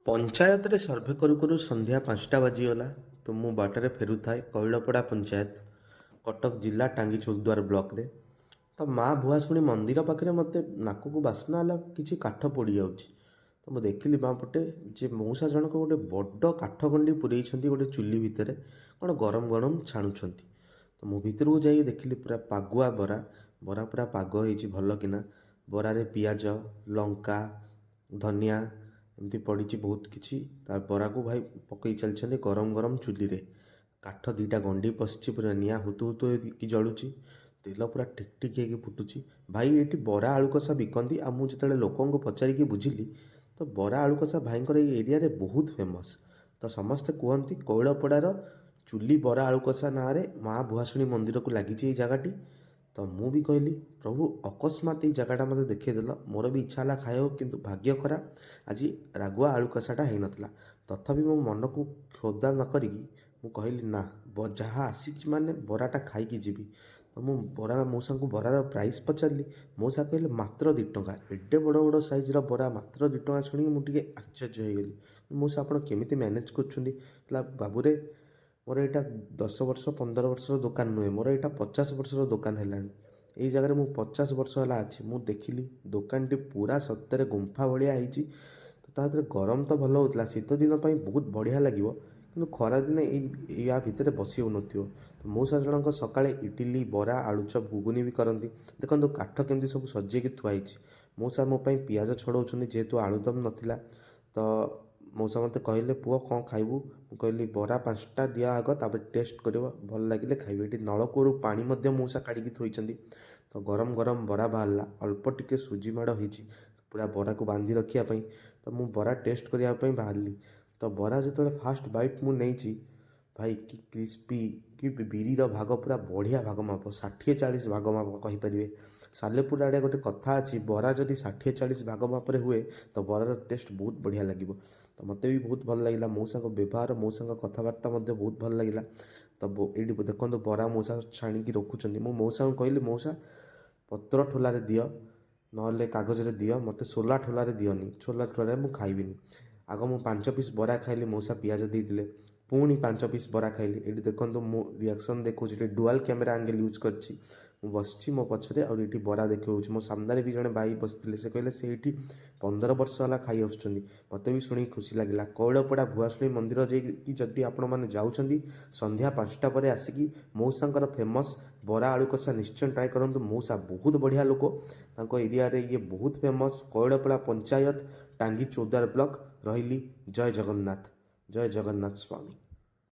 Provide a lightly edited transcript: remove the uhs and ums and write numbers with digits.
ପଞ୍ଚାୟତରେ ସର୍ଭେ କରୁ କରୁ ସନ୍ଧ୍ୟା 5ଟା ବାଜିଗଲା। ତ ମୁଁ ବାଟରେ ଫେରୁଥାଏ କୋଇଳପଡ଼ା ପଞ୍ଚାୟତ, କଟକ ଜିଲ୍ଲା ଟାଙ୍ଗି ଚୌଦ୍ୱାର ବ୍ଲକରେ। ତ ମା ଭୁଆଶୁଣୀ ମନ୍ଦିର ପାଖରେ ମୋତେ ନାକକୁ ବାସ୍ନା ହେଲା କିଛି କାଠ ପୋଡ଼ିଯାଉଛି। ତ ମୁଁ ଦେଖିଲି ବାଁ ପଟେ ଯେ ମଉସା ଜଣକ ଗୋଟେ ବଡ଼ କାଠ ଗଣ୍ଡି ପୁରେଇଛନ୍ତି ଗୋଟେ ଚୁଲି ଭିତରେ, କ'ଣ ଗରମ ଗରମ ଛାଣୁଛନ୍ତି। ତ ମୁଁ ଭିତରକୁ ଯାଇକି ଦେଖିଲି ପୁରା ପାଗୁଆ ବରା, ବରା ପୁରା ପାଗ ହେଇଛି ଭଲ କିନା। ବରାରେ ପିଆଜ, ଲଙ୍କା, ଧନିଆ ଏମିତି ପଡ଼ିଛି ବହୁତ କିଛି। ତା ବରାକୁ ଭାଇ ପକେଇ ଚାଲିଛନ୍ତି ଗରମ ଗରମ ଚୁଲିରେ। କାଠ ଦୁଇଟା ଗଣ୍ଡି ପଶିଛି, ପୁରା ନିଆଁ ହୁତୁ ହୁତୁ ହେଇକି ଜଳୁଛି, ତେଲ ପୁରା ଟିକ୍ ଟିକ୍ ହେଇକି ଫୁଟୁଛି। ଭାଇ ଏଇଠି ବରା ଆଳୁ କଷା ବିକନ୍ତି। ଆଉ ମୁଁ ଯେତେବେଳେ ଲୋକଙ୍କୁ ପଚାରିକି ବୁଝିଲି, ତ ବରା ଆଳୁ କଷା ଭାଇଙ୍କର ଏଇ ଏରିଆରେ ବହୁତ ଫେମସ୍। ତ ସମସ୍ତେ କୁହନ୍ତି କୋଇଳପଡ଼ାର ଚୁଲି ବରା ଆଳୁ କଷା ନାଁରେ ମା ଭୁଆଶୁଣୀ ମନ୍ଦିରକୁ ଲାଗିଛି ଏଇ ଜାଗାଟି। ତ ମୁଁ ବି କହିଲି, ପ୍ରଭୁ, ଅକସ୍ମାତ ଏଇ ଜାଗାଟା ମୋତେ ଦେଖେଇଦେଲ। ମୋର ବି ଇଚ୍ଛା ହେଲା ଖାଇବାକୁ, କିନ୍ତୁ ଭାଗ୍ୟ ଖରାପ, ଆଜି ରାଗୁଆ ଆଳୁ କଷାଟା ହେଇନଥିଲା। ତଥାପି ମୋ ମନକୁ ଖୋଦା ନ କରିକି ମୁଁ କହିଲି, ନା, ଯାହା ଆସିଛି ମାନେ ବରାଟା ଖାଇକି ଯିବି। ତ ମୁଁ ବରା ମଉସାଙ୍କୁ ବରାର ପ୍ରାଇସ୍ ପଚାରିଲି। ମଉସା କହିଲେ ମାତ୍ର 2 ଟଙ୍କା। ଏଡ଼େ ବଡ଼ ବଡ଼ ସାଇଜ୍ର ବରା ମାତ୍ର 2 ଟଙ୍କା ଶୁଣିକି ମୁଁ ଟିକେ ଆଶ୍ଚର୍ଯ୍ୟ ହେଇଗଲି। ମଉସା, ଆପଣ କେମିତି ମ୍ୟାନେଜ୍ କରୁଛନ୍ତି? କହିଲା, ବାବୁରେ, ମୋର ଏଇଟା 10 ବର୍ଷ 15 ବର୍ଷର ଦୋକାନ ନୁହେଁ, ମୋର ଏଇଟା 50 ବର୍ଷର ଦୋକାନ ହେଲାଣି। ଏଇ ଜାଗାରେ ମୁଁ 50 ବର୍ଷ ହେଲା ଅଛି। ମୁଁ ଦେଖିଲି ଦୋକାନଟି ପୁରା ସତରେ ଗୁମ୍ଫା ଭଳିଆ ହେଇଛି। ତ ତା ଦେହରେ ଗରମ ତ ଭଲ ହେଉଥିଲା, ଶୀତ ଦିନ ପାଇଁ ବହୁତ ବଢ଼ିଆ ଲାଗିବ, କିନ୍ତୁ ଖରାଦିନେ ଏଇ ୟା ଭିତରେ ବସି ହେଉନଥିବ। ତ ମଉସା ଜଣଙ୍କ ସକାଳେ ଇଟିଲି, ବରା, ଆଳୁଚପ, ଘୁଗୁନି ବି କରନ୍ତି। ଦେଖନ୍ତୁ କାଠ କେମିତି ସବୁ ସଜେଇକି ଥୁଆ ହେଇଛି। ମଉସା ମୋ ପାଇଁ ପିଆଜ ଛଡ଼ଉଛନ୍ତି, ଯେହେତୁ ଆଳୁଦମ ନଥିଲା। ତ ମଉସା ମୋତେ କହିଲେ, ପୁଅ, କ'ଣ ଖାଇବୁ? ମୁଁ କହିଲି, ବରା 5ଟା ଦିଅ ଆଗ, ତାପରେ ଟେଷ୍ଟ କରିବ, ଭଲ ଲାଗିଲେ ଖାଇବି। ଏଠି ନଳକୂଅରୁ ପାଣି ମଧ୍ୟ ମଉସା କାଢ଼ିକି ଥୋଇଛନ୍ତି। ତ ଗରମ ଗରମ ବରା ବାହାରିଲା, ଅଳ୍ପ ଟିକେ ସୁଜି ମାଡ଼ ହେଇଛି ପୁରା ବରାକୁ ବାନ୍ଧି ରଖିବା ପାଇଁ। ତ ମୁଁ ବରା ଟେଷ୍ଟ କରିବା ପାଇଁ ବାହାରିଲି। ତ ବରା ଯେତେବେଳେ ଫାଷ୍ଟ ବାଇଟ୍ ମୁଁ ନେଇଛି, ଭାଇ, କି କ୍ରିସ୍ପି, କି ବିରିର ଭାଗ, ପୁରା ବଢ଼ିଆ ଭାଗ ମାପ, 60-40 ଭାଗ ମାପ କହିପାରିବେ। ସାଲେପୁର ଆଡ଼େ ଗୋଟେ କଥା ଅଛି, ବରା ଯଦି 60-40 ଭାଗ ମାପରେ ହୁଏ ତ ବରାର ଟେଷ୍ଟ ବହୁତ ବଢ଼ିଆ ଲାଗିବ। ତ ମୋତେ ବି ବହୁତ ଭଲ ଲାଗିଲା। ମଉସାଙ୍କ ବ୍ୟବହାର, ମଉସାଙ୍କ କଥାବାର୍ତ୍ତା ମଧ୍ୟ ବହୁତ ଭଲ ଲାଗିଲା। ତ ଏଇଠି ଦେଖନ୍ତୁ, ବରା ମଉସା ଛାଣିକି ରଖୁଛନ୍ତି। ମୁଁ ମଉସାଙ୍କୁ କହିଲି, ମଉସା, ପତ୍ର ଠୋଲାରେ ଦିଅ, ନହେଲେ କାଗଜରେ ଦିଅ, ମୋତେ ସୋଲା ଠୋଲାରେ ଦିଅନି, ସୋଲା ଠୋଲାରେ ମୁଁ ଖାଇବିନି। ଆଗ ମୁଁ 5 ପିସ୍ ବରା ଖାଇଲି, ମଉସା ପିଆଜ ଦେଇଥିଲେ, ପୁଣି 5 ପିସ୍ ବରା ଖାଇଲି। ଏଇଠି ଦେଖନ୍ତୁ, ମୁଁ ରିଆକ୍ସନ୍ ଦେଖାଉଛି। ଏଠି ଡୁଆଲ୍ କ୍ୟାମେରା ଆଙ୍ଗେଲ୍ ୟୁଜ୍ କରିଛି। ମୁଁ ବସିଛି ମୋ ପଛରେ ଆଉ ଏଇଠି ବରା ଦେଖାଉଛି। ମୋ ସାମ୍ନାରେ ବି ଜଣେ ଭାଇ ବସିଥିଲେ, ସେ କହିଲେ ସେଇଠି 15 ବର୍ଷ ହେଲା ଖାଇ ଆସୁଛନ୍ତି। ମୋତେ ବି ଶୁଣିକି ଖୁସି ଲାଗିଲା। କୋଇଳପଡ଼ା ଭୁଆଶୁଣୀ ମନ୍ଦିର ଯାଇକି ଯଦି ଆପଣମାନେ ଯାଉଛନ୍ତି, ସନ୍ଧ୍ୟା 5ଟା ପରେ ଆସିକି ମଉସାଙ୍କର ଫେମସ୍ ବରା ଆଳୁ କଷା ନିଶ୍ଚୟ ଟ୍ରାଏ କରନ୍ତୁ। ମଉସା ବହୁତ ବଢ଼ିଆ ଲୋକ। ତାଙ୍କ ଏରିଆରେ ଇଏ ବହୁତ ଫେମସ୍। କୋଇଳପଡ଼ା ପଞ୍ଚାୟତ, ଟାଙ୍ଗି ଚୌଦ୍ୱାର ବ୍ଲକ। ରହିଲି, ଜୟ ଜଗନ୍ନାଥ, ଜୟ ଜଗନ୍ନାଥ ସ୍ୱାମୀ।